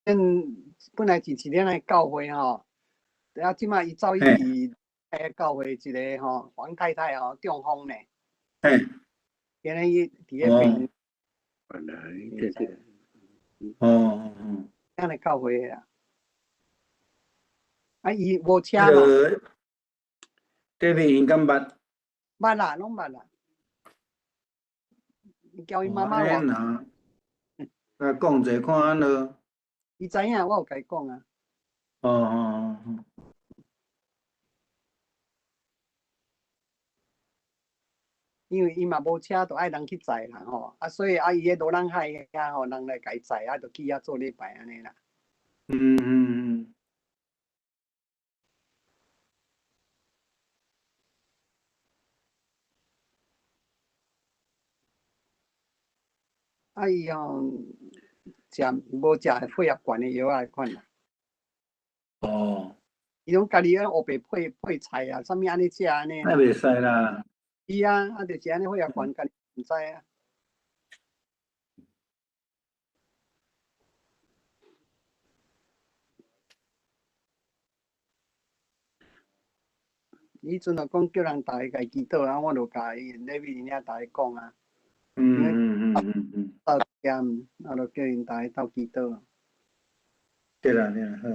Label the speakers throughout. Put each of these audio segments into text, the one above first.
Speaker 1: 本來是佇咱的教會吼，啊，這擺伊走去彼教會一個吼黃太太吼中風呢。今日伊佇咧病。
Speaker 2: 本來對對。
Speaker 3: 哦。
Speaker 1: 咱的教會啊。啊，伊無車嘛。
Speaker 3: 這邊應該捌。
Speaker 1: 捌啦，攏捌啦。叫伊媽媽話。
Speaker 3: 啊，講者看按囉。
Speaker 1: 伊知影，我有共伊講啊。
Speaker 3: 哦。
Speaker 1: 因為伊嘛無車，就愛人去載啦吼。啊，所以啊，伊咧羅蘭海遐吼，人來共伊載，啊，就去遐做禮拜按呢啦。啊，伊吼食無食血壓懸的藥仔款啦。
Speaker 3: 哦。
Speaker 1: 伊攏家己咧烏白配配菜啊，啥物按呢食按呢。
Speaker 3: 那袂使啦。
Speaker 1: 是啊，啊，就是按呢血壓懸，家己毋知啊。伊陣就講叫人逐个共伊祈禱啊，我就共伊咧邊遐逐个講啊。鬥念，啊，就叫𪜶逐个鬥祈禱。
Speaker 3: 對啦對啦，好。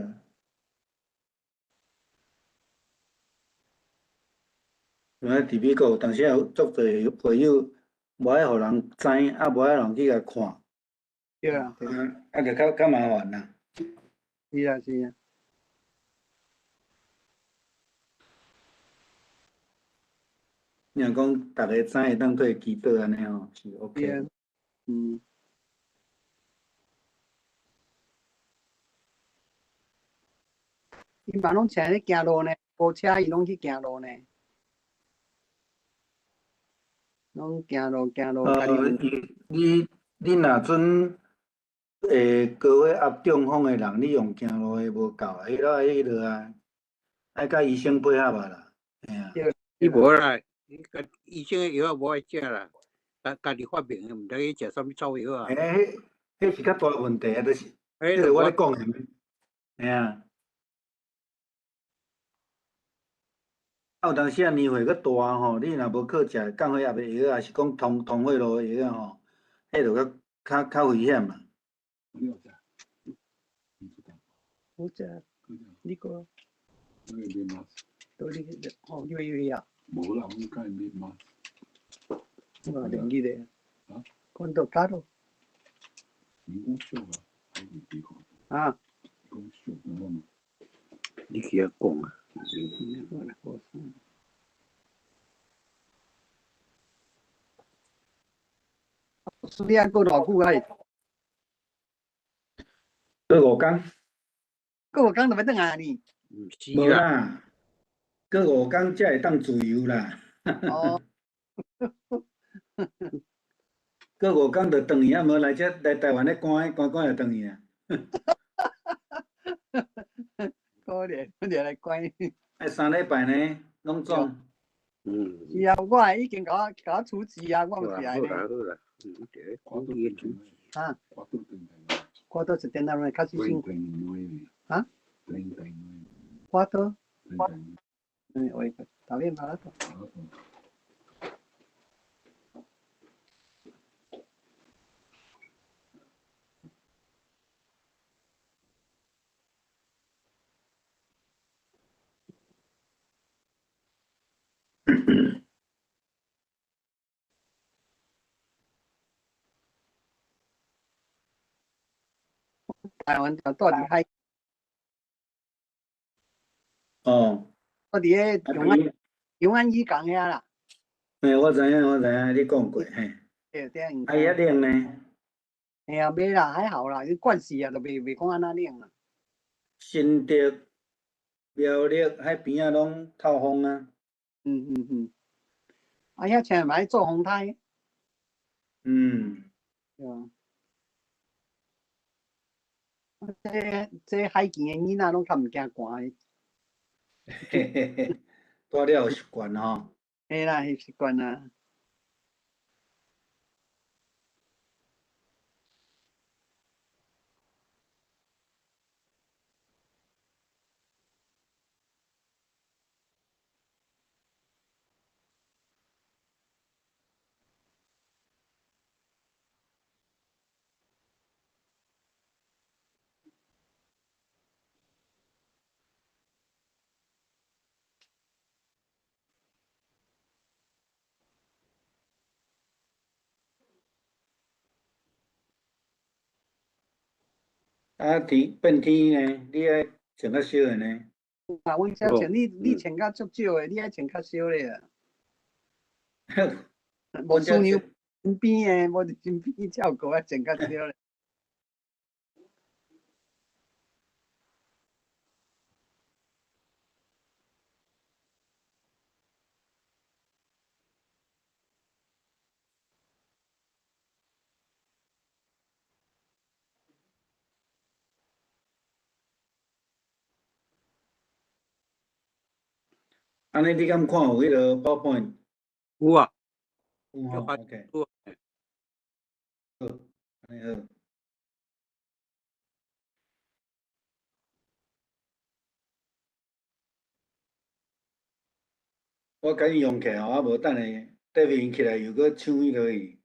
Speaker 3: 因為佇美國有當時有足濟會友，無愛予人知，啊，無愛人去共看。
Speaker 1: 對啊。對。
Speaker 3: 啊，就較較麻煩啦。
Speaker 1: 是啊是啊。
Speaker 3: 你若講逐个知會當做祈禱按呢吼，是 OK。
Speaker 1: 嗯。伊嘛攏請咧行路呢，無車伊攏去行路呢。攏行路行路。
Speaker 3: 你若準會高血壓中風的人，你用行路的無夠啊，彼落愛彼落啊，愛佮醫生配合啊啦，嘿啊。
Speaker 2: 伊無啦，伊醫生的藥仔無愛食啦，家家己發明的，毋知伊食啥物草藥啊。
Speaker 3: 欸，彼是較大問題啊，就是，彼個我咧講的，嘿啊。啊，有當時啊年歲閣大吼，你若無靠食降血壓的藥，抑是講通通血路的藥吼，彼就閣較較危險啦。
Speaker 1: 好食，你個？都你哦，你有藥？
Speaker 4: 無啦，我介面嘛。
Speaker 1: 我連記咧。
Speaker 4: 啊？¿Cuánto
Speaker 1: caro？
Speaker 4: 你講俗啊？
Speaker 1: 啊？
Speaker 4: 講俗啊？
Speaker 2: 你去遐講啊？
Speaker 1: 你還過偌久啊？
Speaker 3: 過5工。
Speaker 1: 過5工就欲轉來呢？
Speaker 2: 毋是
Speaker 3: 無啦，過五工才會當自由啦。
Speaker 1: 哦。
Speaker 3: 過五工就轉去啊，無來遮來台灣咧寒，寒寒就轉去啊。
Speaker 1: 可憐，就來關。
Speaker 3: 愛3禮拜呢，攏總。
Speaker 1: 是啊，我已經共我處置啊，我嘛是按呢。
Speaker 2: 好啦好啦，對，
Speaker 1: 啊。cuatro 79, casi cinco. ¿Ah?
Speaker 4: 39.
Speaker 1: Cuatro.
Speaker 4: 39.
Speaker 1: Oye, está bien barato. 台灣就住佇海。
Speaker 3: 哦。
Speaker 1: 我佇咧永安永安漁港遐啦。
Speaker 3: 嘿，我知影，我知影，你講過嘿。
Speaker 1: 對對。
Speaker 3: 啊，遐冷呢？
Speaker 1: 嘿啊，袂啦，還好啦，伊慣勢啊，就袂袂講按怎冷啊。
Speaker 3: 新竹、苗栗海邊仔攏透風啊。
Speaker 1: 啊，遐像嘛愛做風颱。對啊。這這海墘的囡仔攏較毋驚寒的。
Speaker 3: 嘿嘿嘿，大了有習慣吼。
Speaker 1: 嘿啦，會習慣啦。
Speaker 3: 啊，天變天呢，你愛穿較少的呢？
Speaker 1: 啊，阮才穿，你穿較足少的，你愛穿較少咧啊。無師娘身邊的，無佇身邊照顧，愛穿較少咧。
Speaker 3: 按呢，你敢看有彼个 PowerPoint？
Speaker 2: 有啊。
Speaker 3: 有吼，OK。
Speaker 2: 有。
Speaker 3: 好，按呢好。我赶緊用起來吼，啊無等下 David 起來又閣搶彼个去。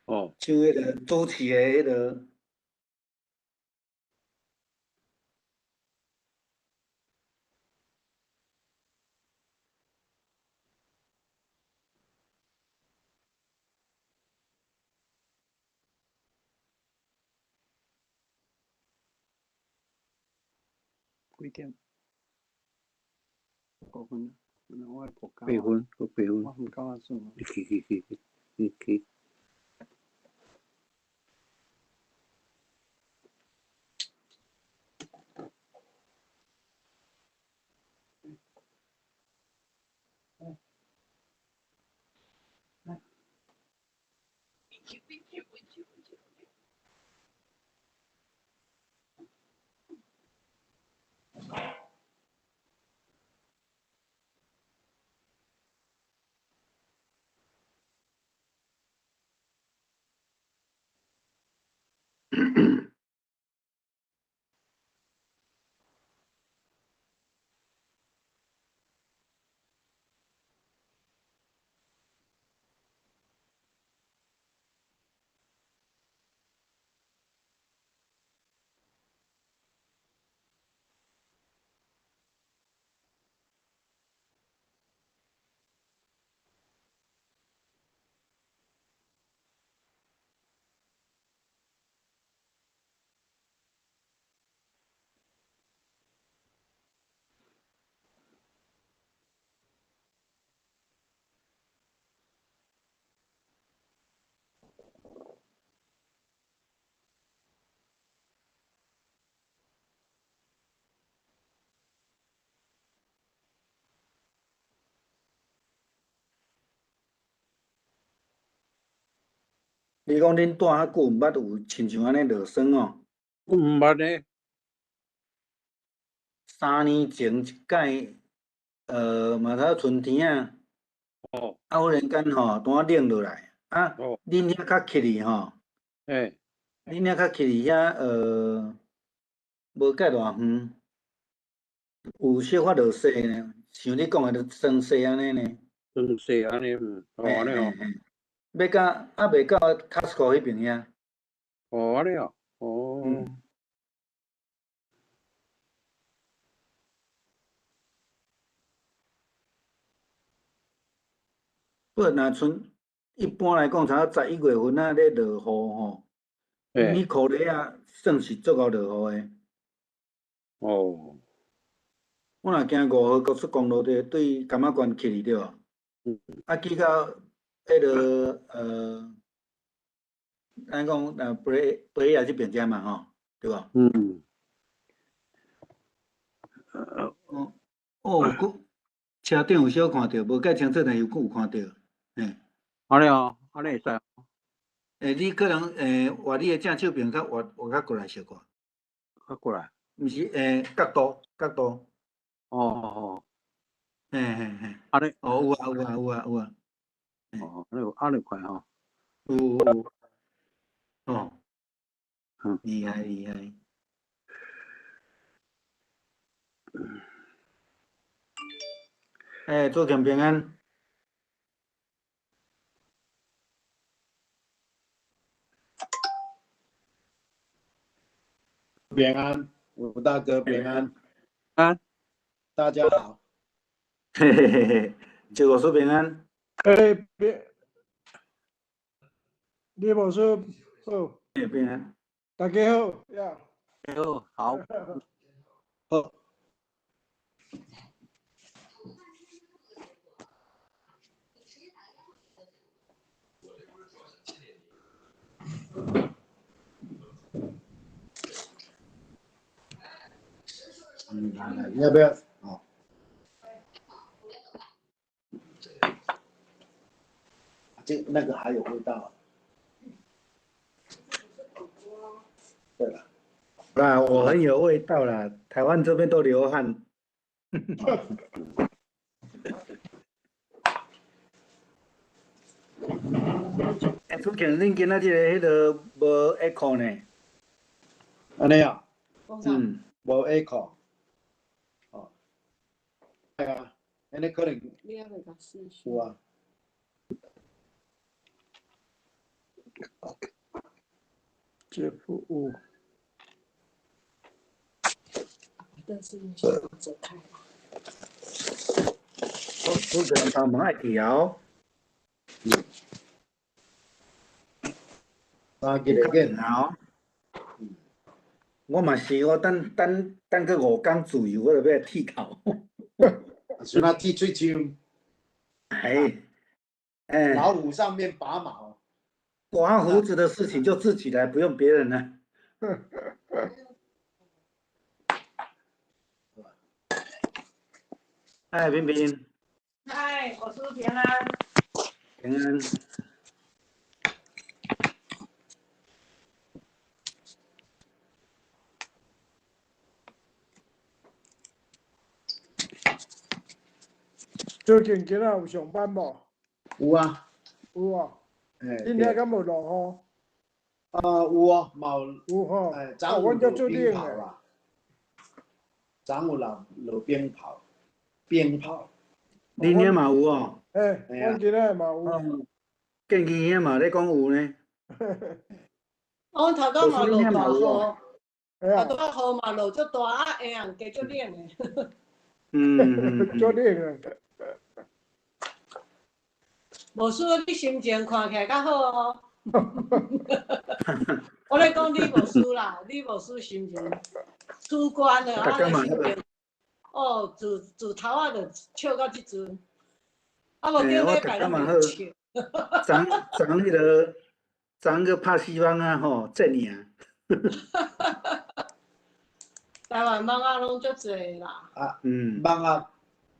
Speaker 2: 哦。
Speaker 3: 搶彼个主持的彼个。
Speaker 1: 幾點？5分。我
Speaker 2: 八分，閣八分。
Speaker 1: 我毋敢算。
Speaker 2: 你去去去去，你去。
Speaker 3: 你講恁住較久，毋捌有親像按呢落霜哦？
Speaker 2: 毋捌呢。
Speaker 3: 3年前一擺，嘛才春天啊。
Speaker 2: 哦。
Speaker 3: 啊，忽然間吼，拄仔冷落來，啊，恁遐較起去吼？
Speaker 2: 欸。
Speaker 3: 恁遐較起去遐，無蓋偌遠，有小可落雪呢，像你講的霜雪按呢呢。
Speaker 2: 霜雪按呢，嗯，哦，按呢哦。
Speaker 3: 欲到猶未到 Costco 彼爿遐。
Speaker 2: 哦，按呢哦，哦。
Speaker 3: 嗯。不過若像一般來講，差不多11月份啊咧落雨吼，你可能啊算是足夠落雨的。
Speaker 2: 哦。
Speaker 3: 我若行5號高速公路對對柑仔縣去對無？
Speaker 2: 嗯。
Speaker 3: 啊，去到彼个咱講北亞這邊遮嘛吼，對無？
Speaker 2: 嗯。
Speaker 3: 哦，哦，閣車頂有小看著，無介清楚，但是有看著，嘿。
Speaker 2: 按呢哦，按呢會使。
Speaker 3: 欸，你可能換你的正手邊較換換較過來小可。
Speaker 2: 較過來。
Speaker 3: 毋是，欸，角度，角度。
Speaker 2: 哦哦。
Speaker 3: 嘿嘿嘿。
Speaker 2: 按呢。
Speaker 3: 哦，有啊有啊有啊有啊。
Speaker 2: 哦，按呢按呢快吼。
Speaker 3: 有有。哦。
Speaker 2: 嗯。
Speaker 3: 厲害厲害。欸，祝強平安。
Speaker 5: 平安，吳大哥平安。
Speaker 2: 安。
Speaker 5: 大家好。
Speaker 3: 嘿嘿嘿嘿，趙老師平安。
Speaker 6: 欸，別，李博士好。
Speaker 3: 欸，平安。
Speaker 6: 大家好，呀。
Speaker 2: 好，好。
Speaker 5: 好。嗯，来来，要不要？哦。这那个还有味道。对了，
Speaker 3: 啊，我很有味道啦，台湾这边都流汗。欸，出强，恁今仔日个彼个无 echo 呢？
Speaker 5: 按呢啊？
Speaker 3: 嗯，
Speaker 5: 无 echo。哦。对啊，按呢可能。有啊。
Speaker 6: 这服务。
Speaker 7: 但是你先走开。
Speaker 3: 出强头毛爱调。
Speaker 5: 三个会紧。
Speaker 3: 哦。我嘛是，我等等等阁5工自由，我就欲剃头。
Speaker 5: 是那剃喙须。
Speaker 3: 哎，哎。
Speaker 5: 老虎上面拔毛。
Speaker 3: 刮胡子的事情就自己来，不用别人了。哎，平平。
Speaker 7: 嗨，我是平安。
Speaker 3: 平安。
Speaker 6: 最近今仔有上班無？
Speaker 5: 有啊。
Speaker 6: 有啊。
Speaker 5: 欸，
Speaker 6: 恁遐敢無落雨？
Speaker 5: 啊，有哦，嘛有。
Speaker 6: 有吼。
Speaker 5: 欸，昨昏落冰雹啦。昨昏落落冰雹，冰雹。
Speaker 3: 恁遐嘛有哦？
Speaker 6: 欸，阮今仔嘛有。
Speaker 3: 建基遐嘛咧讲有呢。
Speaker 7: 我头拄嘛落大雨，头拄仔雨嘛落足大，啊，下暗加足冷的。
Speaker 6: 足冷的。
Speaker 7: 无输你心情看起来较好哦。我咧讲你无输啦，你无输心情出关了，啊，心情哦，自自头仔就笑到这阵，啊，无顶礼拜拢无笑。
Speaker 3: 昨昨彼个，昨个拍死蠓仔吼，这尔。
Speaker 7: 台湾蠓仔拢足济啦。
Speaker 5: 啊，蠓仔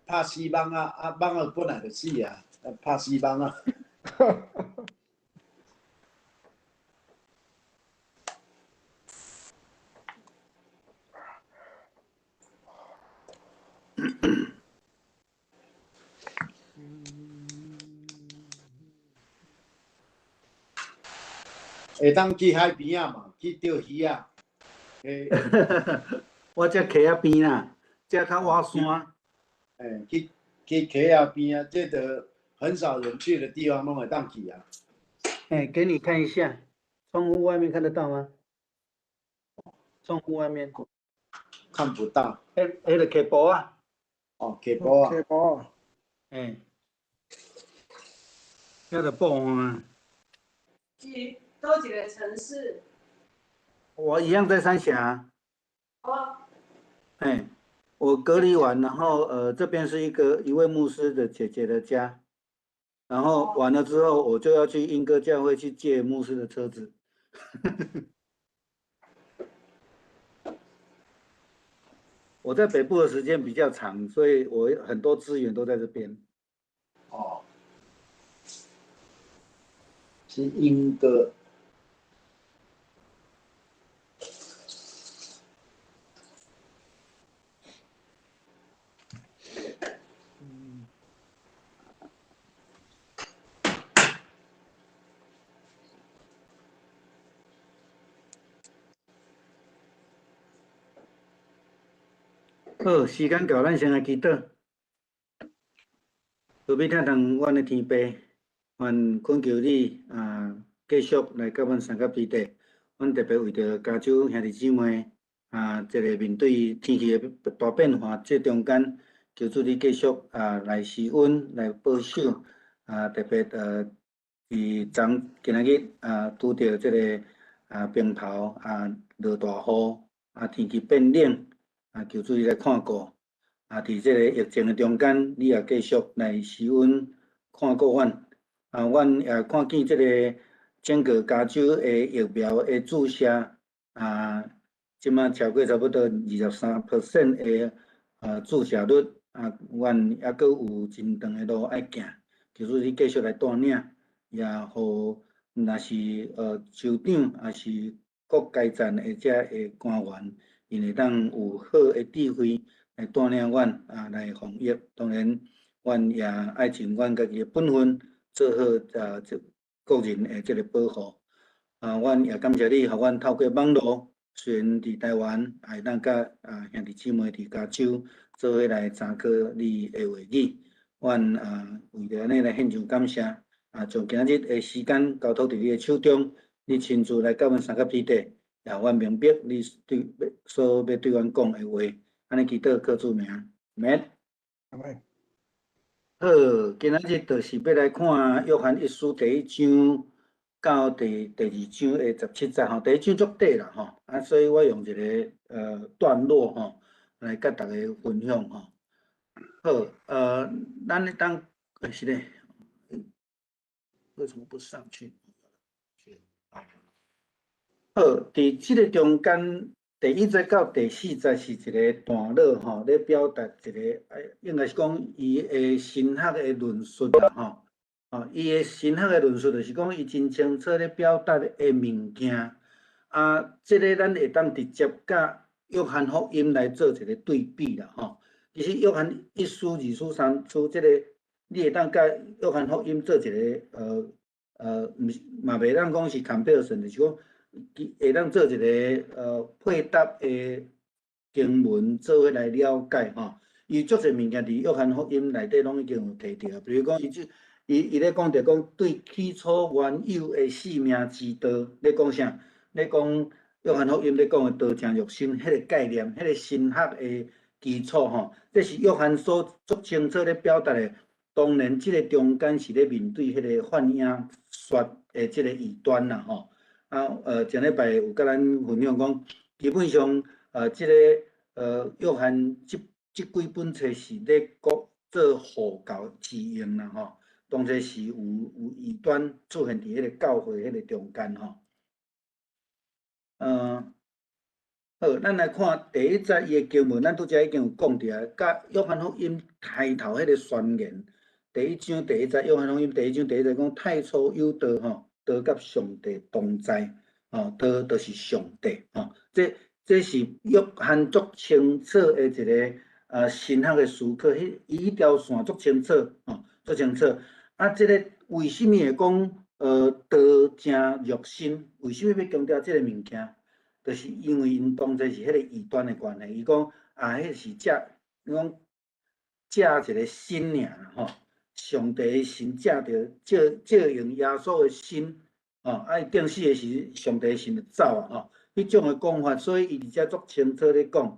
Speaker 5: 拍死蠓仔，啊，蠓仔本来就死啊。拍死蠓仔。会当去海边仔嘛，去钓鱼仔。
Speaker 3: 我这溪仔边啦，这较倚山。
Speaker 5: 欸，去去溪仔边啊，这个很少人去的地方，拢会当去啊。
Speaker 3: 欸，给你看一下，窗户外面看得到吗？窗户外面
Speaker 5: 看不到。
Speaker 3: 彼个溪埔啊。
Speaker 5: 哦，溪埔啊。
Speaker 6: 溪埔。
Speaker 3: 欸，遐就埔啊。
Speaker 7: 是佗一个城市？
Speaker 3: 我一样在三峡。
Speaker 7: 哦。
Speaker 3: 欸，我隔离完，然后这边是一位牧师的姐姐的家，然后完了之后，我就要去莺歌教会去借牧师的车子。我在北部的时间比较长，所以我很多资源都在这边。
Speaker 5: 哦，是莺歌。
Speaker 3: 好，时间到，咱先来祈祷。慈悲疼痛阮的天父，愿恳求你啊，继续来佮阮相佮对地。阮特别为著加州兄弟姊妹啊，这个面对天气的大变化，这中间，求主你继续啊来施恩，来保守啊，特别伫昨今仔日啊，拄著这个啊冰雹啊落大雨。天氣變冷，求主你來看顧。佇這個疫情的中間，你也繼續來施恩看顧阮。阮也看見這個整個加州的疫苗的注射，這馬超過差不多23% 的注射率，阮猶閣有真長的路愛行。求主你繼續來帶領，也予若是州長，抑是各階層的這的官員，𪜶會當有好的智慧來帶領阮來防疫。當然，阮也愛盡阮家己的本分，做好這個人的這個保護。阮也感謝你，予阮透過網路，雖然佇台灣，也會當佮兄弟姊妹佇加州做伙來查考你的話語。阮為著按呢來獻上感謝。將今仔日的時間交託佇你的手中，你親自來佮阮相佮彼得，也予阮明白你對所欲對阮講的話。按呢祈禱靠主名，阿們。
Speaker 6: 阿們。
Speaker 3: 好，今仔日就是欲來看約翰一書第一章到第二章的17節吼，第一章足短啦吼，所以我用一個段落吼來佮大家分享吼。好，咱會當是咧，為什麼不上去？好，佇這個中間，第一節到第四節是一個段落吼，咧表達一個，應該是講伊的神學的論述啦吼。伊的神學的論述就是講，伊真清楚咧表達的物件。這個咱會當直接佮約翰福音來做一個對比啦吼。其實約翰一書、二書、三書，這個你會當佮約翰福音做一個毋是嘛袂當講是 comparison，就是講會當做一個配搭的經文做伙來了解吼。伊足濟物件佇約翰福音內底攏已經有提著，比如講伊這伊伊咧講著講對起初原有的生命之道，咧講啥？咧講約翰福音咧講的道成肉身彼個概念，彼個神學的基礎吼，這是約翰所足清楚咧表達的。當然，這個中間是咧面對彼個幻影說的這個異端啦吼。前禮拜有佮咱分享講，基本上這個約翰這幾本冊是咧講做護教之用啦吼。當初是有異端出現佇彼個教會彼個中間吼。好，咱來看第一節伊的經文，咱拄才已經有講著啊，佮約翰福音開頭彼個宣言，第一章第一節，約翰福音第一章第一節講太初有道吼，道佮上帝同在，吼，道就是上帝吼，這是約翰足清楚的一個神學的思考，彼伊彼條線足清楚，吼，足清楚。這個為啥物會講道成肉身？為啥物欲強調這個物件？就是因為𪜶當作是彼個異端的關係，伊講彼是借，伊講借一個身爾吼，上帝的神借著借用耶穌的身，吼，伊釘死的時，上帝的神就走啊吼，彼種的講法，所以伊佇遮足清楚咧講。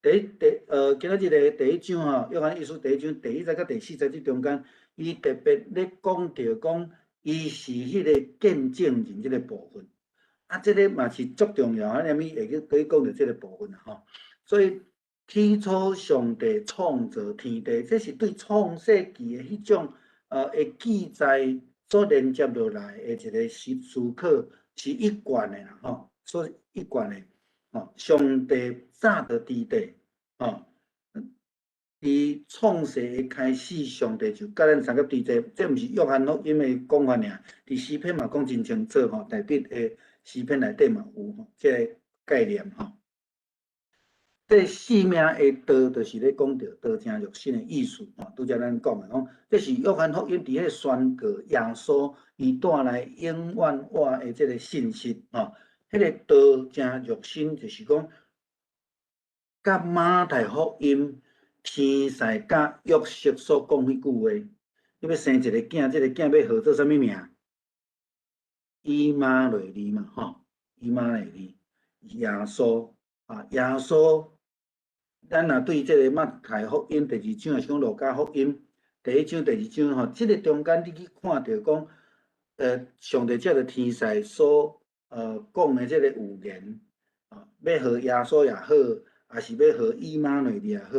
Speaker 3: 第一第今仔日的第一章吼，約翰一書第一章第一節佮第四節這中間，伊特別咧講著講，伊是彼個見證人這個部分。這個嘛是足重要，連物會去講著這個部分啦吼。所以起初上帝創造天地，這是對創世記的彼種的記載所連接落來的一個思考，是一貫的啦吼，所以一貫的吼，上帝早就佇地吼，佇創世的開始，上帝就佮咱相佮佇這，這毋是約翰福音的講法爾，佇詩篇嘛講真清楚吼，大衛的詩篇內底嘛有吼，這個概念吼。這生命的道，就是咧講著道成肉身的意思吼。拄才咱講的講，這是約翰福音佇彼個宣告耶穌伊帶來永遠活的這個信息吼。彼個道成肉身，就是講，佮馬太福音天使佮約瑟所講彼句話，你欲生一個囝，這個囝欲號做啥物名？以馬內利嘛，吼，以馬內利，耶穌啊，耶穌，咱若對這個馬太福音第二章，抑是講路加福音第一章、第二章吼，這個中間你去看著講，上帝藉著天使所講的這個預言，欲號耶穌也好，抑是欲號以馬內利也好，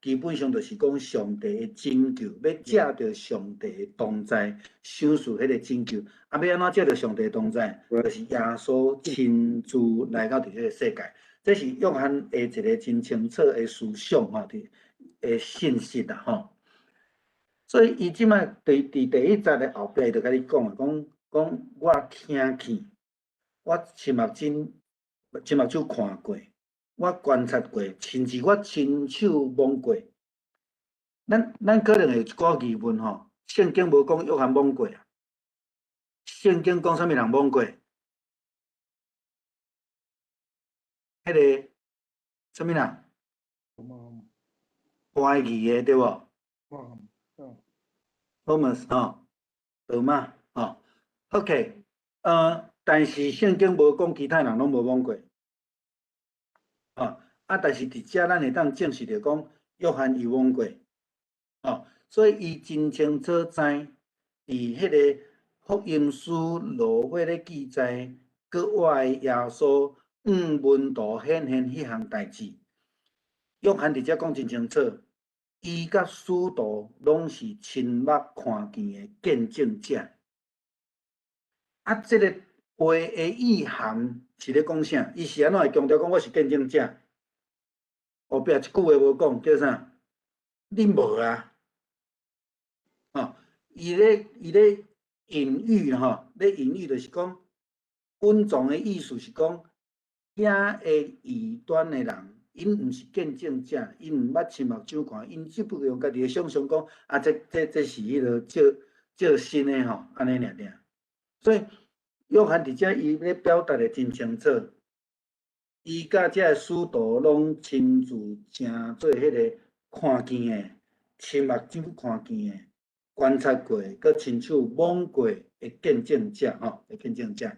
Speaker 3: 基本上就是講上帝的拯救，欲藉著上帝的同在，賞賜彼個拯救。啊，欲按怎藉著上帝的同在？就是耶穌親自來到佇這个世界。這是約翰的一个真清楚的思想吼，佇的信息啦吼。所以伊這擺佇第一節的後壁，伊就共你講，講講我聽見，我親目睭看過，我觀察過，甚至我親手摸過。咱可能會有一寡疑問吼，聖經無講約翰摸過啊？聖經講啥物人摸過？彼个啥物人？懷疑的對無？Thomas 吼，多瑪吼，OK，但是聖經無講其他人攏無摸過，啊，但是佇遮咱會當證實著講，約翰伊摸過，所以伊真清楚知，佇彼个福音書羅馬咧記載，閣活的耶穌向門徒顯現彼項代誌，約翰佇遮講真清楚。伊佮使徒攏是親目看見的見證者。啊，這个話的意涵是咧講啥？伊是按怎會強調講我是見證者？後壁一句話無講，叫啥？恁無啊？吼，伊咧隱喻吼，咧隱喻就是講，隱藏的意思是講，遐个異端的人。𪜶毋是見證者，𪜶毋捌親目睭看，𪜶只不過用家己的想像講，啊，這是彼个照新的吼，按呢爾爾。所以約翰佇遮伊咧表達得真清楚，伊佮這个使徒攏親自成做彼个看見的，親目睭看見的，觀察過，閣親手摸過的見證者吼，的見證者。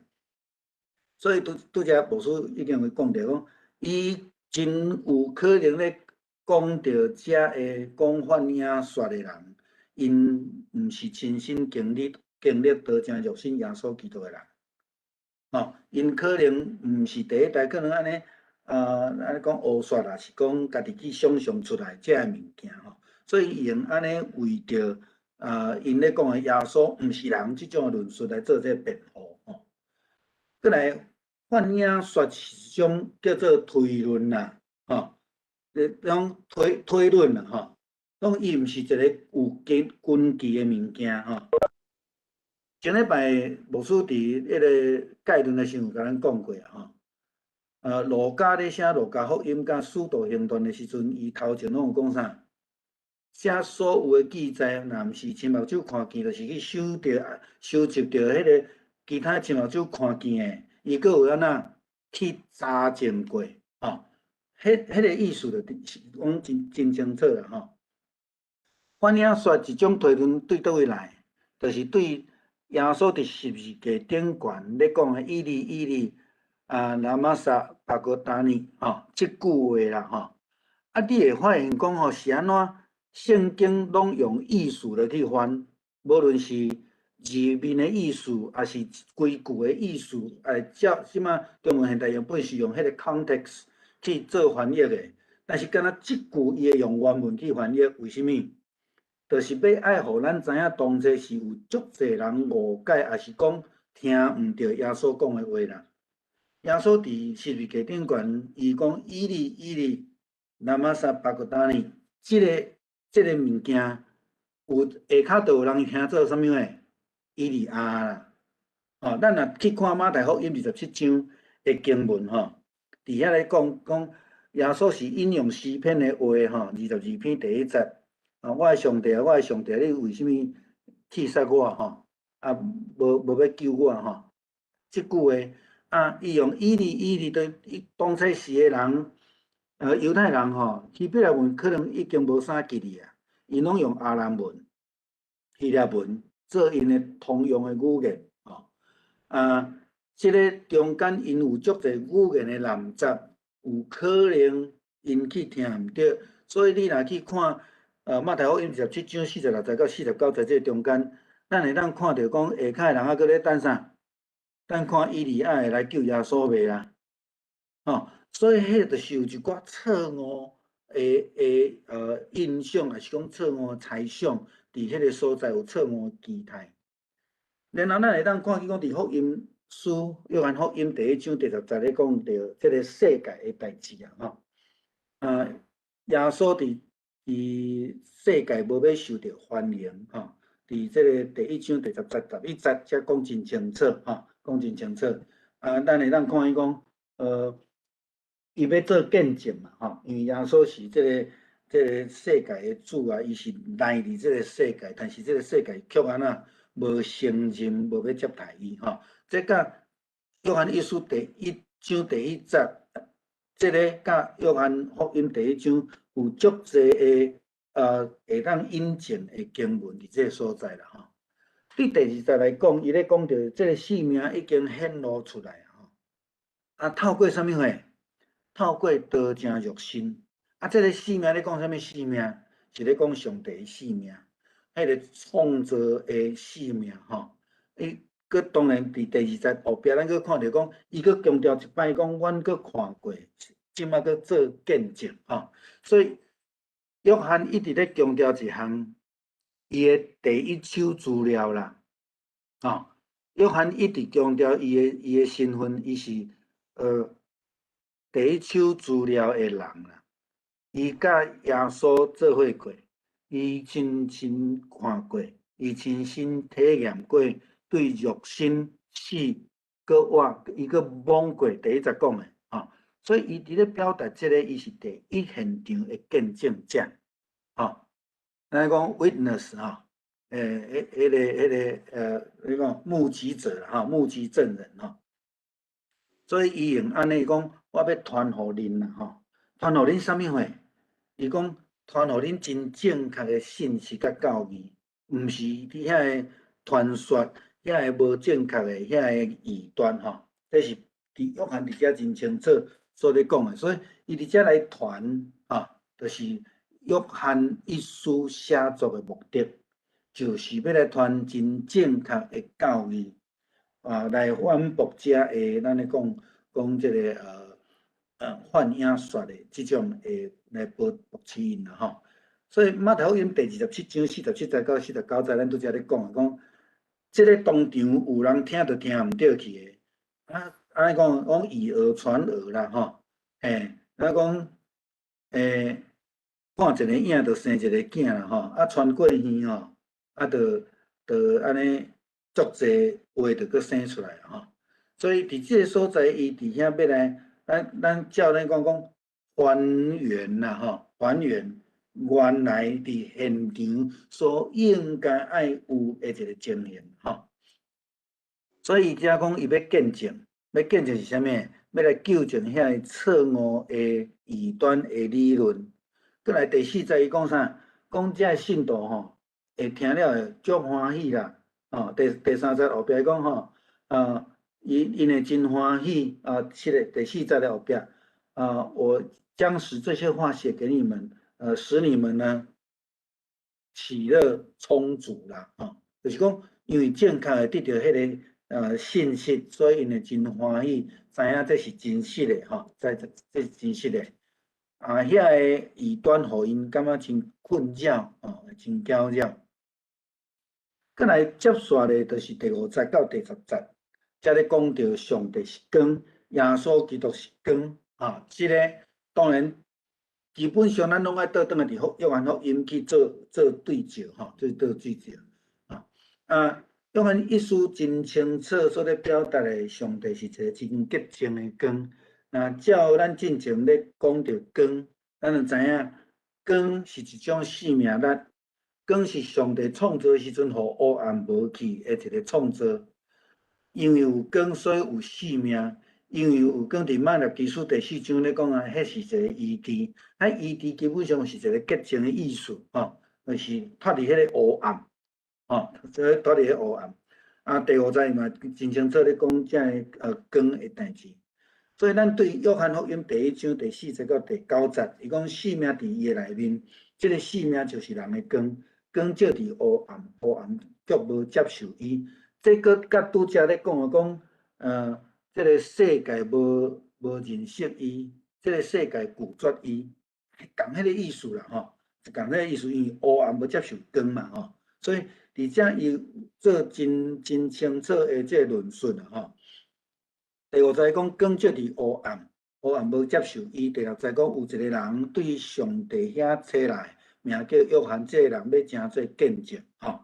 Speaker 3: 所以拄才牧師已經有講著講，伊真有可能咧講著遮个講幻影說的人，𪜶毋是親身經歷得成肉身耶穌基督的人，吼，𪜶可能毋是第一代，可能按呢，按呢講胡說啦，是講家己去想象出來這个物件吼，所以伊用按呢為著𪜶咧講的耶穌毋是人這種的論述來做這個辯護吼。閣來，幻影說是一種叫做推論啦，吼，種推論啦，吼，講伊毋是一個有根據的物件吼。前禮拜牧師佇彼个概論的時陣有共咱講過啊，吼。路加咧寫路加福音佮使徒行傳的時陣，伊頭前攏有講啥？寫所有的記載，若毋是親目睭看見，就是去收集著彼个其他親目睭看見的，伊閣有按怎去查證過，吼。彼个意思就是講真清楚啦，吼。幻影說一種推論對佗位來？就是對耶穌佇十字架頂懸咧講的以利以利啊，拉瑪撒巴各達尼，吼，這句話啦，吼。啊，你會發現講吼是按怎？聖經攏用意思來去翻，無論是字面的意思，抑是規句的意思，照這馬中文現代譯本是用彼个 context 去做翻譯的，但是敢若這句伊會用原文去翻譯，為啥物？就是欲愛予咱知影，當初是有足濟人誤解，抑是講聽毋著耶穌講的話啦。耶穌佇十字架頂懸，伊講以利以利，拉瑪撒巴各達尼，這个物件有下跤就有人聽做啥物話？以利亞啦。哦，咱若去看馬太福音27章的經文吼，佇遐咧講講耶穌是引用詩篇的話吼，22篇第一節。啊，我的上帝啊，我的上帝，你為啥物棄殺我吼？啊，無欲救我吼？這句話啊，伊用以利以利對伊當初時的人，猶太人吼，希伯來文可能已經無啥記哩啊，𪜶攏用亞蘭文、希臘文做𪜶的通用的語言吼。啊，這个中間𪜶有足濟語言的濫雜，有可能𪜶去聽毋著，所以你若去看。馬太福音27章46節到49節這中間，咱會當看著講下跤的人猶閣咧等啥？等看以利亞會來救耶穌袂啦？吼，所以彼个就是有一寡錯誤的印象，抑是講錯誤猜想，佇彼个所在有錯誤期待。然後咱會當看見講佇福音書約翰福音第一章第十節咧講著這个世界的代誌啊，吼。啊，耶穌佇世界無欲受著歡迎，吼。佇這个第一章第十節、11節，才講真清楚，吼，講真清楚。啊，咱會當看伊講，伊欲做見證嘛，吼，因為耶穌是這个世界的主啊，伊是來佇這个世界，但是這个世界卻按怎無承認，無欲接待伊，吼。這佮約翰一書第一章第一節，這个佮約翰福音第一章有足濟的會當引證的經文佇這个所在啦，吼。對第二節來講，伊咧講著這个性命已經顯露出來，吼。啊，透過啥物貨？透過道成肉身。啊，這个性命咧講啥物性命？是咧講上帝的性命，彼个創造的性命，吼。伊閣當然佇第二節後壁，咱閣看著講，伊閣強調一擺講，阮閣看過，這擺閣做見證，吼。所以約翰一直咧強調一項，伊的第一手資料啦，吼。約翰一直強調伊的身份，伊是第一手資料的人啦。伊佮耶穌做伙過，伊親身看過，伊親身體驗過，對肉身死閣活，伊閣摸過。第一節講的，吼，所以伊佇咧表達這个，伊是第一現場的見證者，吼。咱講 witness 吼，彼个，你講目擊者啦，吼，目擊證人吼。所以伊用按呢講，我欲傳予恁啦，吼，傳予恁啥物貨？伊講傳予恁真正確的信息佮教義，毋是佇遐个傳說，遐个無正確的遐个異端吼。這是佇約翰佇遮真清楚所咧講的，所以伊佇遮來傳，吼，就是約翰一書寫作的目的，就是欲來傳真正確的教義，啊，來反駁遮的咱咧講講這个幻影說的這種的來駁斥𪜶啦吼。所以馬太福音第27章47節到49節，咱拄才咧講講，這个當場有人聽著聽毋著去的，啊，按呢講講以訛傳訛啦吼，嘿，啊講，看一个影就生一个囝啦吼，啊傳過耳吼，啊就就按呢足濟話就閣生出來吼。所以佇這个所在，伊佇遐欲來，咱照咱講講還原啦吼，還原原來佇現場所應該愛有的一个情形吼。所以伊遮講伊欲見證，欲見證是啥物？欲來糾正遐个錯誤的異端的理論。閣來第四節伊講啥？講這个信徒吼，會聽了會足歡喜啦。吼，第三節後壁伊講吼，啊，𪜶會真歡喜啊。七个第四節的後壁啊，我將使這些話寫給你們，使你們呢喜樂充足啦。吼，就是講因為正確的得著彼个信息，所以𪜶會真歡喜，知影這是真實的吼，這是真實的。啊，遐个異端予𪜶感覺真困擾，吼，真攪擾。閣來接續咧，就是第五節到第10節，才咧講著上帝是光，耶穌基督是光，啊，這个當然基本上咱攏愛倒轉來佇約翰福音去做做對照，吼，做做對照，啊，啊，約翰一書真清楚所咧表達的，上帝是一个真潔淨的光。若照咱進前咧講著光，咱就知影光是一種生命力，光是上帝創造時陣，予黑暗無去的一个創造。因為有光，所以有生命。因為有光，佇馬拉基書第四章咧講啊，彼是一个醫治。啊，醫治基本上是一个潔淨的意思，吼，就是脫離彼個黑暗，吼，這脫離彼個黑暗。啊，第五節嘛真清楚咧講這个光的代誌。所以咱對約翰福音第一章第四節到第九節，伊講生命佇伊的內面，這个生命就是人的光，光照佇黑暗，黑暗卻無接受伊。這閣佮拄才咧講的講，這个世界無認識伊，這个世界拒絕伊，仝彼个意思啦吼，仝彼个意思，因為黑暗無接受光嘛吼，所以佇遮伊做真真清楚的這個論述啦吼。第五節講光照佇黑暗，黑暗無接受伊。第六節講有一個人對上帝遐差來，名叫約翰，這個人欲成做見證吼，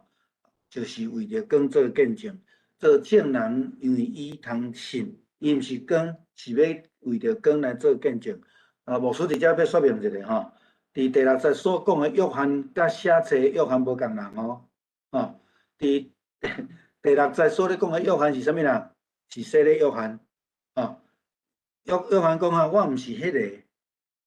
Speaker 3: 就是為著光做見證，做眾人因為伊通信，伊毋是光，是欲為著光來做見證。啊，牧師佇遮欲說明一下吼，佇第六節所講的約翰佮寫冊的約翰無仝人哦，吼，佇第六節所咧講的約翰是啥物人？是洗禮約翰。哦，約翰講啊，我毋是彼个，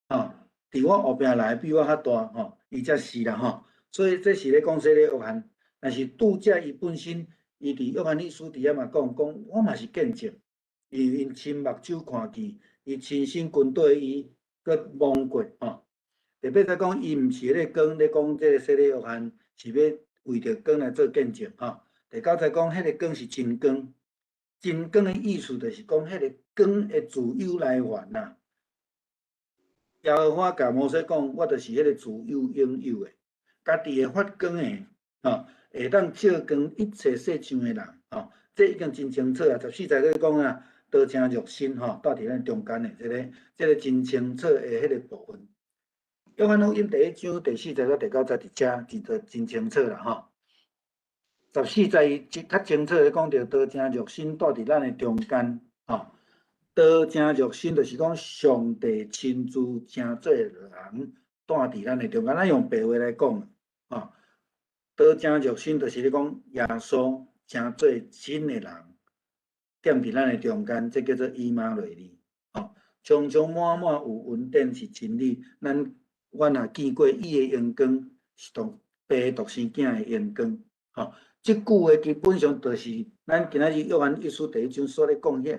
Speaker 3: 吼，佇我後壁來比我較大，吼，伊才是啦，吼，所以這是咧講洗禮約翰，但是拄才伊本身，伊佇約翰一書佇遐嘛講，講我嘛是見證，因為𪜶親目睭看見，伊親身跟綴伊，閣摸過，吼。第八節講伊毋是咧講咧講這个洗禮約翰是欲為著光來做見證，吼。第九節講彼个光是真光。真光的意思就是講，彼个光的自有來源啊。耶和華共摩西講，我就是彼个自有永有的，家己會發光的，吼，會當照光一切世上的人，吼，這已經真清楚啊。14節閣講啊，道成肉身，吼，蹛佇咱中間的這个真清楚的彼个部分。約翰福音第一章第四節到第九節佇遮就真清楚啦，吼。14節伊較清楚咧講著道成肉身蹛佇咱的中間，吼，道成肉身就是講上帝親自成做人蹛佇咱的中間。咱用白話來講，吼，道成肉身就是咧講耶穌成做真的人，踮佇咱的中間，這叫做以馬內利，吼，充充滿滿有恩典是真理。咱阮若見過伊的榮光，是獨父獨生囝的榮光，吼。這句話基本上就是咱今仔日約翰一書第一章所咧講彼，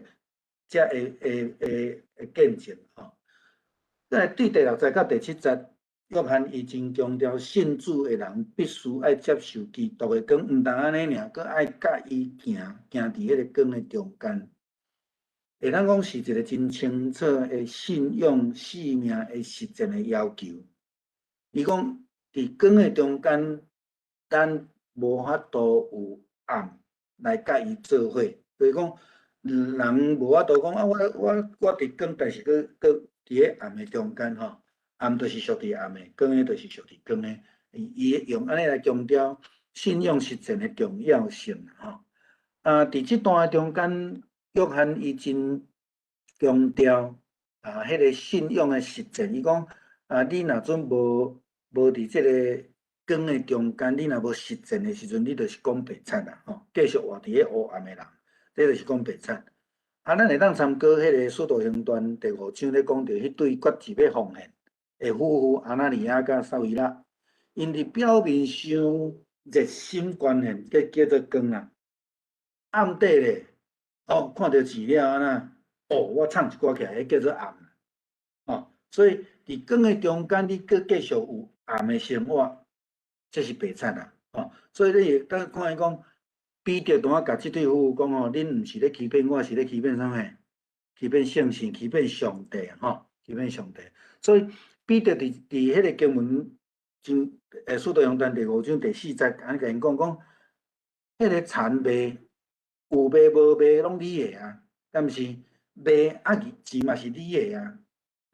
Speaker 3: 才會見證吼。再來對第六節到第七節，約翰伊真強調信主的人必須愛接受基督的光，毋但按呢爾，閣愛佮伊行，行佇彼个光的中間。會當講是一個真清楚的信仰生命的實踐的要求。伊講佇光的中間，咱無法度有暗來佮伊做伙，就是講人無法度講啊，我佇光，但是閣閣佇咧暗的中間吼，暗就是屬佇暗的，光的就是屬佇光的。伊用按呢來強調信仰實踐的重要性吼。啊，佇這段中間，約翰伊真強調啊，彼个信仰的實踐。伊講啊，你若準無佇這个光的中間，你若無實踐的時陣，你就是講白賊啦，吼！繼續活佇咧黑暗的人，這就是講白賊。啊，咱會當參考彼个《使徒行傳》第五章咧講著彼對決志欲奉獻的夫婦亞拿尼亞佮撒非喇，𪜶佇表面上熱心捐獻，這叫做光啊。暗底咧，哦，看著錢了按怎？哦，我藏一寡起來，彼叫做暗。哦，所以佇光的中間，你閣繼續有暗的生活。這是白賊啊！吼，所以你會當看伊講，彼得當下共這對夫婦講吼，恁毋是咧欺騙我，是咧欺騙啥物？欺騙聖神，欺騙上帝吼，欺騙上帝。所以彼得佇彼个經文真使徒行傳第五章第四節，按呢共𪜶講講，彼个田賣有賣無賣攏你的啊，敢毋是？賣啊錢嘛是你的啊。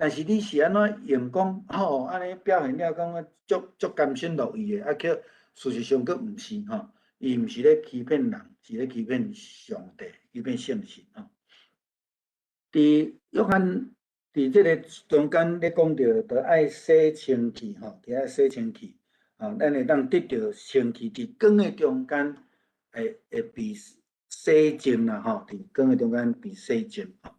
Speaker 3: 但是你是按怎用講吼？按呢表現了講足足甘心樂意的，啊，卻事實上閣毋是吼。伊毋是咧欺騙人，是咧欺騙上帝，欺騙聖神吼。佇約翰佇這个中間咧講著，著愛洗清氣吼，著愛洗清氣，吼，咱會當得著清氣，佇光的中間會被洗淨啦吼，佇光的中間被洗淨吼。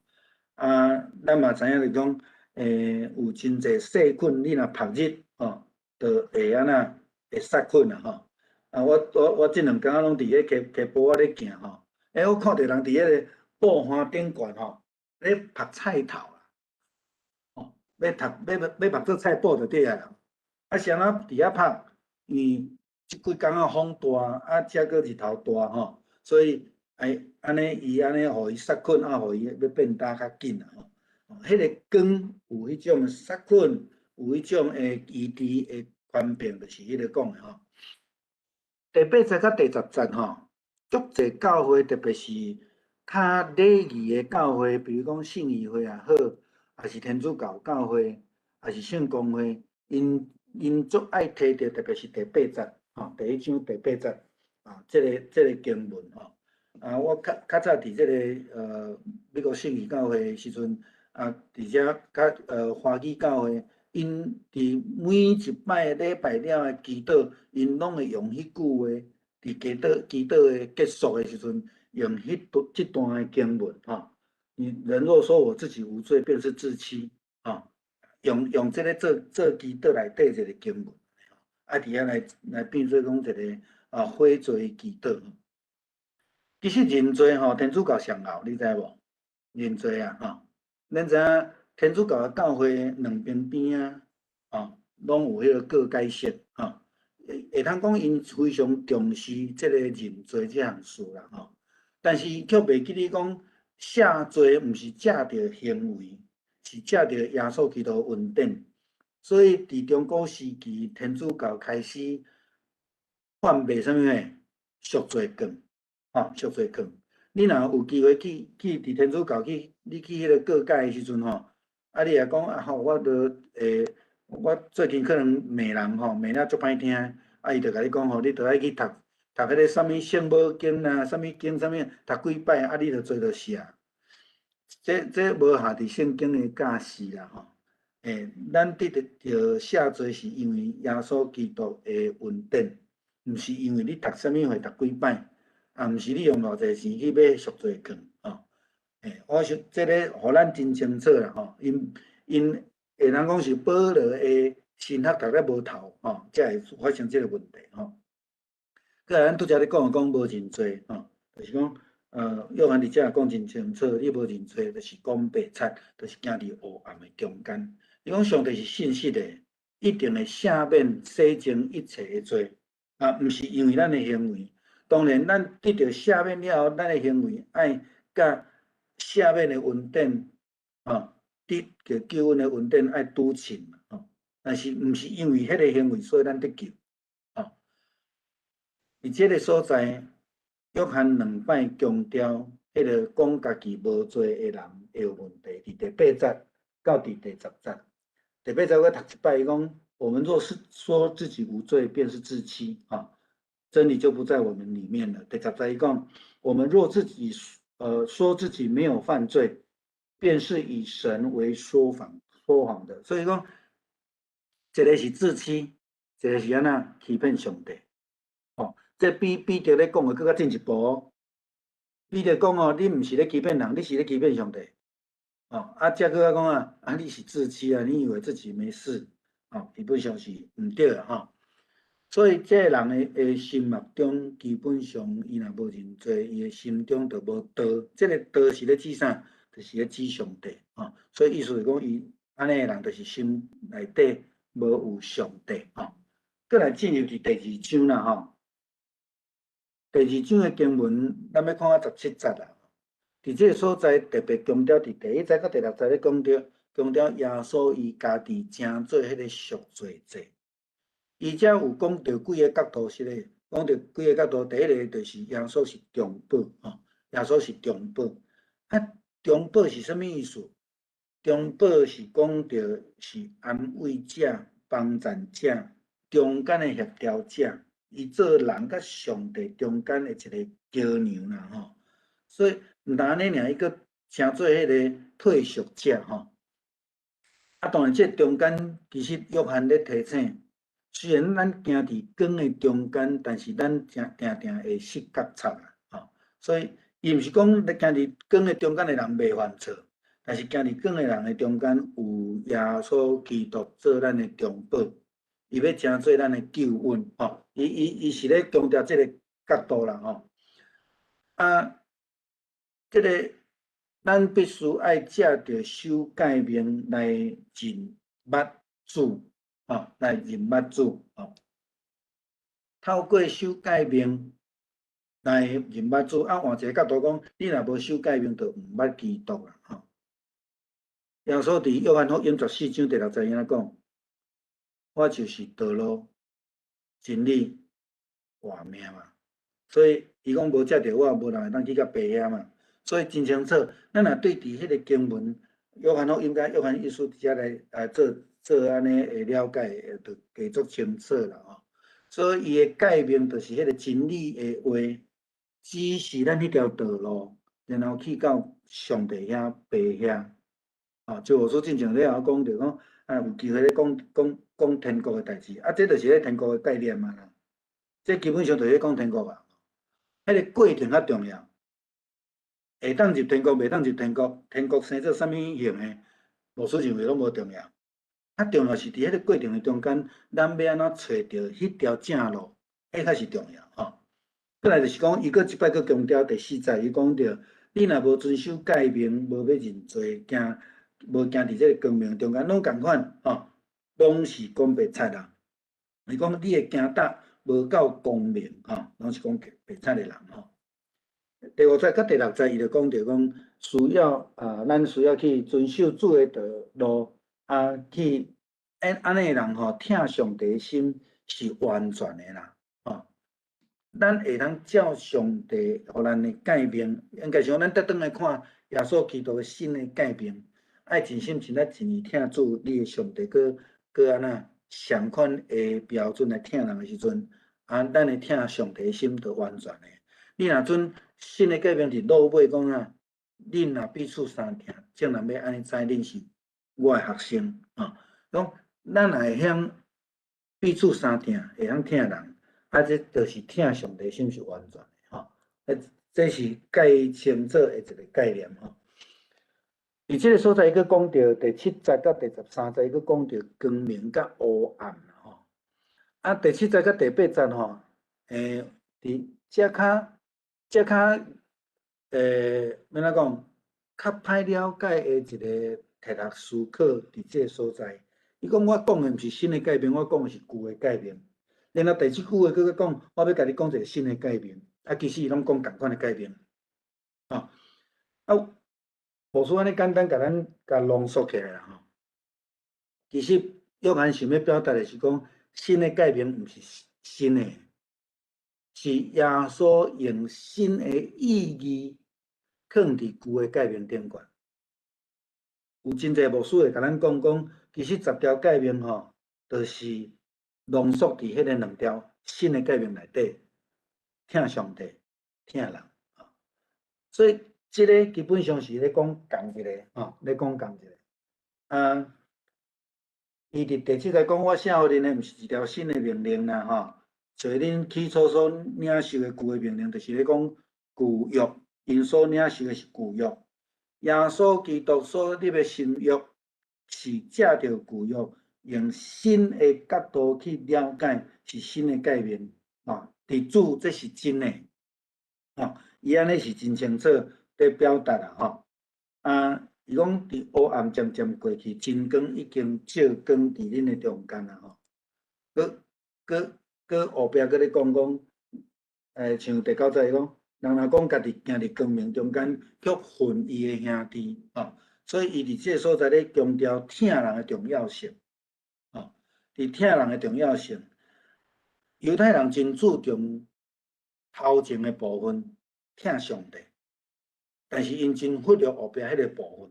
Speaker 3: 啊，咱嘛知影就講。有真濟細菌，你若曝日吼，就會按怎會殺菌啦吼。啊，我這兩工仔攏佇咧溪溪埔仔咧行吼，我看著人佇彼個布花頂懸吼，咧曝菜頭啦，吼，欲曝欲欲曝做菜脯就對啊啦。啊，是按怎佇遐曝？因為這幾工仔風大，啊，遮閣日頭大吼，所以愛按呢伊按呢予伊殺菌，啊，予伊欲變焦較緊啦吼。彼个光有彼種殺菌，有彼種的醫治的權柄，就是彼個講的吼。第八節佮第十節吼，足濟教會，特別是較禮儀的教會，比如講信義會也好，抑是天主教教會，抑是聖公會，𪜶足愛提著，特別是第八節吼，第一章第八節啊，這個經文吼。啊，我較較早佇這個美國信義教會的時陣，啊，佇遮較華語教會，𪜶佇每一擺禮拜了的祈禱，𪜶攏會用彼句話，佇祈禱的結束的時陣，用彼段這段的經文吼。你人若說我自己無罪，便是自欺，吼。用這個做祈禱內底一個經文，啊，佇遐來變做講一個啊悔罪祈禱。其實認罪吼，天主教上後，你知無？認罪啊，吼，咱知影天主教的教會兩邊邊仔，吼，攏有彼個告解室，吼，會通講𪜶非常重視這個認罪這項事啦，吼。但是卻袂記得講赦罪毋是藉著行為，是藉著耶穌基督恩典。所以佇中古時期，天主教開始販賣啥物呢？贖罪券。吼，贖罪券。你若有機會去佇天主教去，你去彼個告解的時陣吼，啊，你若講啊吼，我著會，我最近可能罵人吼，罵了足歹聽，啊，伊就共你講吼，你著愛去讀彼個啥物聖母經啦，啥物經啥物，讀幾擺，啊，你就罪就赦。這無合佇聖經的教示啦吼。欸，咱得著赦罪是因為耶穌基督的恩典，毋是因為你讀啥物會讀幾擺。啊，毋是你用偌濟錢去買贖罪券，吼。欸，我想這个予咱真清楚啦，吼。𪜶會通講是保羅的神學讀了無透，吼，才會發生這個問題，吼。過來，咱拄才咧講講無認罪，吼，就是講，約翰佇遮講真清楚，你無認罪，就是講白賊，就是行佇黑暗的中間。伊講上帝是信實的，一定會赦免洗淨一切的罪，啊，毋是因為咱的行為。當然，咱得著赦免了後，咱的行為愛佮赦免的恩典，吼，得著救恩的恩典愛拄稱，吼。但是毋是因為彼個行為，所以咱得救，吼。佇這個所在，約翰兩擺強調，彼個講家己無罪的人會有問題。佇第八節到佇第十節，第八節我讀一擺，伊講：我們若是說自己無罪，便是自欺，吼。真理就不在我們裡面了。第十節伊講，我們若自己說自己沒有犯罪，便是以神為說謊的。所以講，一個是自欺，一個是按怎欺騙上帝。哦，這比彼得咧講的閣較進一步哦。彼得講哦，你毋是咧欺騙人，你是咧欺騙上帝。哦，啊，這閣較講啊，啊，你是自欺啊，你以為自己沒事，哦，基本上是毋對的吼。所以，這個人的心目中，基本上伊若無認罪，伊的心中就無道。這個道是咧指啥？就是咧指上帝吼。所以意思是講，伊按呢的人就是心內底無有上帝吼。閣來進入佇第二章啦吼。第二章的經文，咱欲看到17節啦。佇這個所在特別強調，佇第一節佮第六節咧講著，強調耶穌伊家己成做彼個贖罪祭。伊遮有講著幾個角度是咧，講著幾個角度。第一個就是耶穌是中保，吼，耶穌是中保。啊，中保是啥物意思？中保是講著是安慰者、幫贊者、中間的協調者，伊做人佮上帝中間的一個橋梁啦，吼。所以毋但按呢爾，伊閣成做彼個退贖者，吼。啊，當然，這中間其實約翰咧提醒。雖然咱行佇光的中間，但是咱誠定定會失覺察啦，吼。所以伊毋是講咧行佇光的中間的人袂犯錯，但是行佇光的人的中間有耶穌基督做咱的中保，伊欲成做咱的救恩，吼。伊是咧強調這個角度啦，吼。啊，這個咱必須愛藉著守誡命來認捌主。吼，來認捌主，吼，透過守誡命來認捌主。啊，換一個角度講，你若無守誡命，就毋捌基督啦，吼。耶穌佇約翰福音14章第6節伊按怎講？我就是道路、真理、活命嘛。所以伊講無藉著我，無人會當去共父遐嘛。所以真清楚，咱若對佇彼个經文，約翰福音佮約翰一書佇遮來啊做做按呢的了解，就加足清楚啦吼。所以伊的誡命就是彼个真理的話，指示咱彼條道路，然後去到上帝遐、父遐。啊，就我說進前咧也講著講，啊有機會咧講講講天國的代誌，啊這就是咧天國的概念啊啦。這基本上就是咧講天國啊，彼个過程較重要。會當入天國，袂當入天國，天國生做啥物形的，牧師認為攏無重要。較重要是佇彼个過程的中間，咱欲按怎揣著彼條正路，彼才是重要吼。過來就是講，伊閣這擺閣強調第四節，伊講著，你若無遵守誡命，無欲認罪，行無行佇這個光明中間，攏仝款吼，攏是講白賊啦。伊講你的行踏無夠光明吼，攏是講白賊的人吼。第五節佮第六節，伊就講著講需要啊，咱需要去遵守主的道路啊，去按按呢的人吼，疼上帝的心是完全的啦，吼。咱會當照上帝予咱的誡命，應該是講咱倒轉來看耶穌基督的新的誡命，愛盡心盡力盡意疼主你的上帝，閣閣按怎相款的標準來疼人的時陣，啊，咱的疼上帝的心就完全的。你若准新的誡命佇落尾講啊，恁若彼此相疼，眾人欲按呢知恁是我的學生啊。講咱若會曉彼此相疼，會曉疼人，啊，這就是疼上帝心是完全的吼。啊，這是蓋清楚的一個概念吼。佇這個所在，伊閣講著第七節佮第13節，伊閣講著光明佮烏暗吼。啊，第七節佮第八節吼，佇遮較遮較欲按怎講，較歹了解的一個哲學思考佇這個所在。伊講我講的毋是新的誡命，我講的是舊的誡命。然後第七句話閣閣講，我欲共你講一個新的誡命。啊，其實伊攏講仝款的誡命。吼，啊，無輸按呢簡單，共咱共濃縮起來啦吼。其實約翰想欲表達的是講，新的誡命毋是新的，是耶穌用新的意義囥佇舊的誡命頂懸。有真濟牧師會共咱講講，其實十條誡命吼，就是濃縮佇彼个兩條新的誡命內底，疼上帝，疼人。所以這个基本上是咧講仝一个吼，咧講仝一個。啊，伊佇第七節講，我寫予恁的毋是一條新的命令啦，吼，像恁起初所領受的舊的命令，就是咧講舊約，𪜶所領受的是舊約。耶穌基督所立的新約，是藉著舊約，用新的角度去了解，是新的誡命。啊，佇主這是真的，吼，伊按呢是真清楚佇表達啦，吼。啊，伊講佇黑暗漸漸過去，真光已經照光佇恁的中間啦，吼。閣閣閣後壁閣咧講講，像第九節伊講，人若講家己行佇光明中間，卻恨伊的兄弟，吼。所以伊佇這个所在咧強調疼人的重要性，吼，佇疼人的重要性。猶太人真注重頭前的部分，疼上帝，但是𪜶真忽略後壁彼个部分。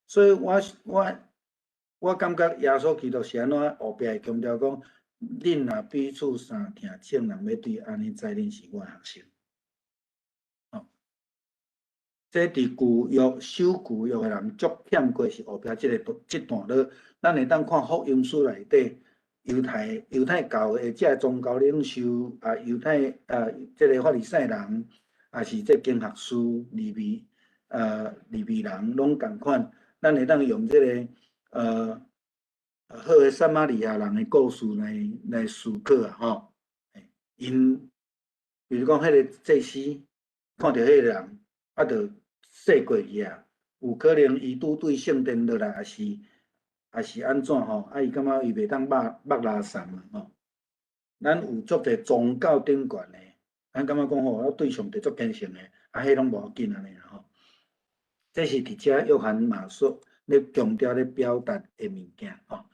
Speaker 3: 所以我我我感覺耶穌基督是按怎後壁會強調講，恁若彼此相疼，眾人欲對按呢知恁是我的學生。吼，這佇舊約守舊約的人足欠過是後壁這个這段落，咱會當看福音書內底，猶太猶太教的這个宗教領袖啊，猶太啊，這个法利賽人，也是這經學士利未利未人攏仝款，咱會當用這个好的撒瑪利亞人的故事來來思考啊吼。𪜶比如講，彼个祭司看著彼个人，啊，就踅過去啊，有可能伊拄對聖殿落來，抑是抑是按怎吼？啊，伊感覺伊袂當目目垃圾嘛吼。咱有足濟宗教頂懸的，咱感覺講吼，我對上帝足虔誠的，啊，彼攏無要緊按呢啦吼。這是佇遮約翰馬所咧強調咧表達的物件吼。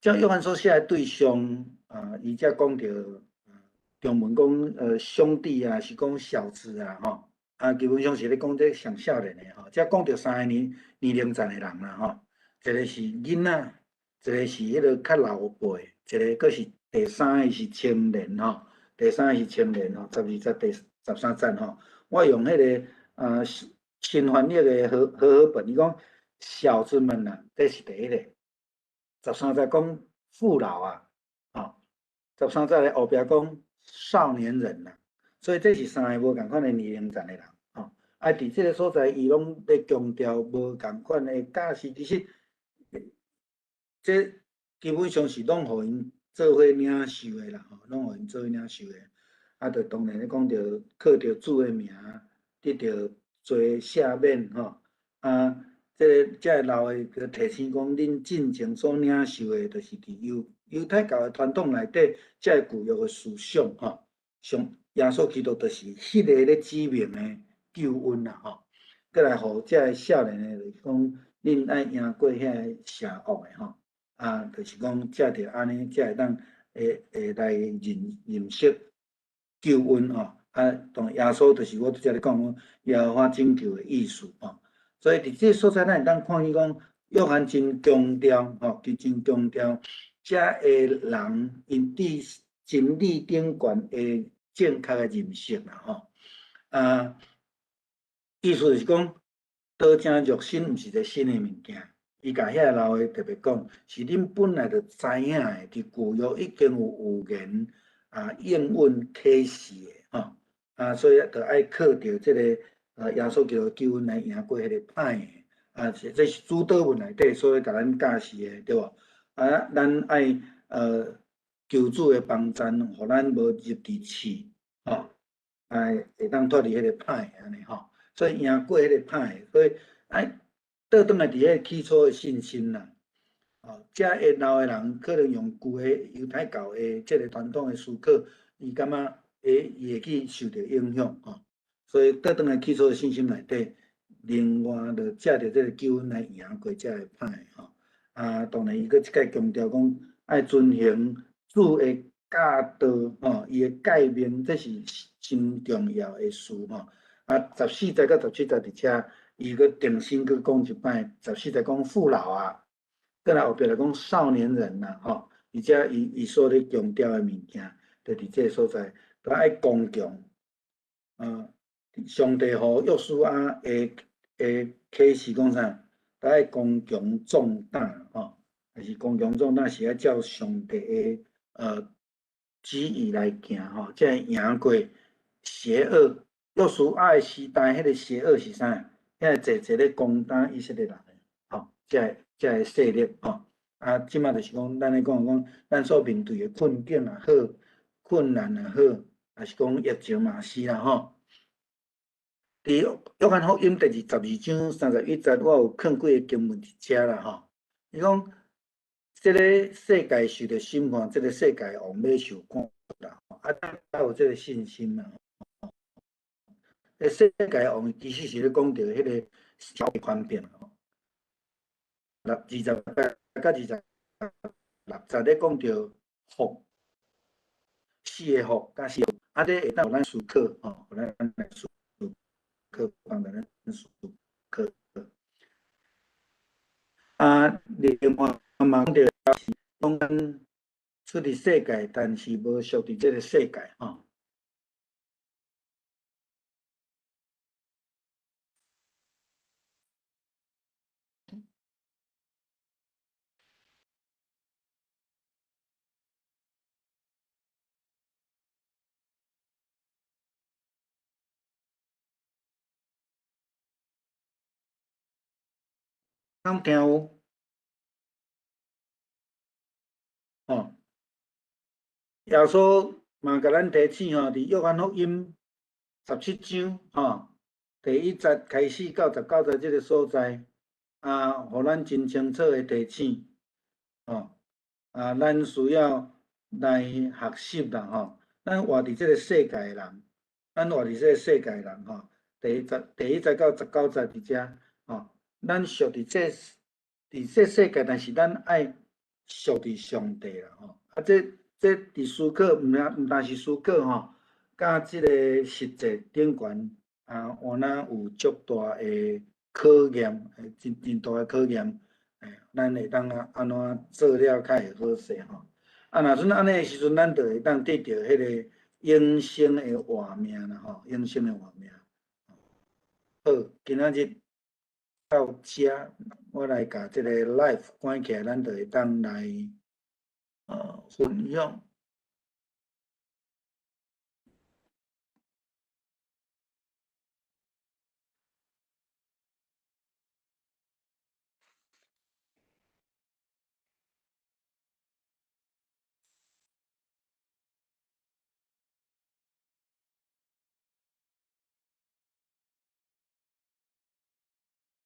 Speaker 3: 這約翰所寫的對象啊，伊才講著中文講兄弟啊，是講小子啊吼，啊基本上是咧講這上少年的吼，這講著三个年齡層的人啦吼，一个是囡仔，一个是彼个較老輩，一个閣是第三个是青年吼，第三个是青年吼，12節第13節吼，我用彼个新翻譯的和合本，伊講小子們啊，這是第一个。13節講父老啊，吼，13節咧後壁講少年人啊，所以這是三个無仝款的年齡層的人，吼。啊，佇這个所在，伊攏咧強調無仝款的教示，其實這基本上是攏予𪜶做伙領受的啦，吼，攏予𪜶做伙領受的。啊，就當然咧講著靠著主的名，得著罪赦免，吼，啊。這个老的就提醒講，恁進前所領受的，就是佇猶太教的傳統內底，這个舊約的思想吼，上耶穌基督就是彼个咧指明的救恩啦吼。閣來予這个少年的，就是講，恁愛贏過遐个邪惡的吼，啊，就是講藉著按呢，才會當會來認識救恩吼。啊，當耶穌就是我拄才咧講，耶和華拯救的意思吼。所以佇這个所在，咱會當看見講，約翰真強調，吼，伊真強調，遮个人𪜶對真理頂懸的正確的認識啦，吼。啊，意思就是講，道成肉身毋是一个新的物件，伊共遐老的特別講，是恁本來就知影的，佇舊約已經有預言啊應允啟示的，吼。啊，所以就愛靠著這个。耶穌基督救恩來贏過彼个歹的，啊，這是主禱文內底所共咱教示的，對無？啊，咱愛求主的幫贊，予咱無入佇試，吼，會當脫離彼个歹的按呢吼。所以贏過彼个歹的，所以愛倒轉來佇彼个起初的信心啦。哦，遮个老的人可能用舊的猶太教的這个傳統的思考，伊感覺伊會去受著影響吼。所以倒轉來起初的信心內底，另外就藉著這个救恩來贏過這个歹吼。啊，當然伊閣這擺強調講，愛遵行主的教導吼，伊的誡命，這是真重要的事吼。啊，14節到17節佇遮，伊閣重新閣講一擺。14節講父老啊，閣來後壁來講少年人啦吼。而且伊所咧強調的物件，就佇這个所在，都愛剛強，上帝予約書亞的啟示講啥？都愛剛強壯膽吼，還是剛強壯膽是愛照上帝的旨意來行吼，才會贏過邪惡。約書亞的時代，彼个邪惡是啥？遐個濟濟咧攻打以色列人的吼，這个勢力吼。啊，這馬就是講，咱咧講講，咱所面對的困境也好，困難也好，抑是講疫情嘛是啦吼。佇約翰福音第22章31節，我有囥幾个經文佇遮啦吼。伊講，這个世界受著審判，這个世界王欲受趕啦。啊，咱有這个信心啦。這世界王其實是咧講著彼个小權柄吼。20節甲26節咧講著福，四个福佮四个，啊，這會當予咱思考吼，予咱來思考，幫助咱思考。啊，另外嘛講著是講咱出佇世界，但是無屬佇這个世界吼。敢聽有？吼，耶穌嘛共咱提醒吼，佇約翰福音17章吼，第1節開始到19節這个所在，啊，予咱真清楚的提醒，吼，啊，咱需要來學習啦，吼，咱活佇這个世界的人，咱活佇這个世界的人吼，第1節到19節佇遮，吼。咱屬佇這世界，但是咱愛屬佇上帝啦吼。啊，這佇思考，毋但是思考吼，佮這个實際頂懸啊，有哪有足大的考驗，真真大的考驗，咱會當啊按怎做了較會好勢吼。啊，若陣按呢的時陣，咱就會當得著彼个永生的活命啦吼，永生的活命。好，今仔日到遮，我來共這个 live 關起來，咱就會當來分享。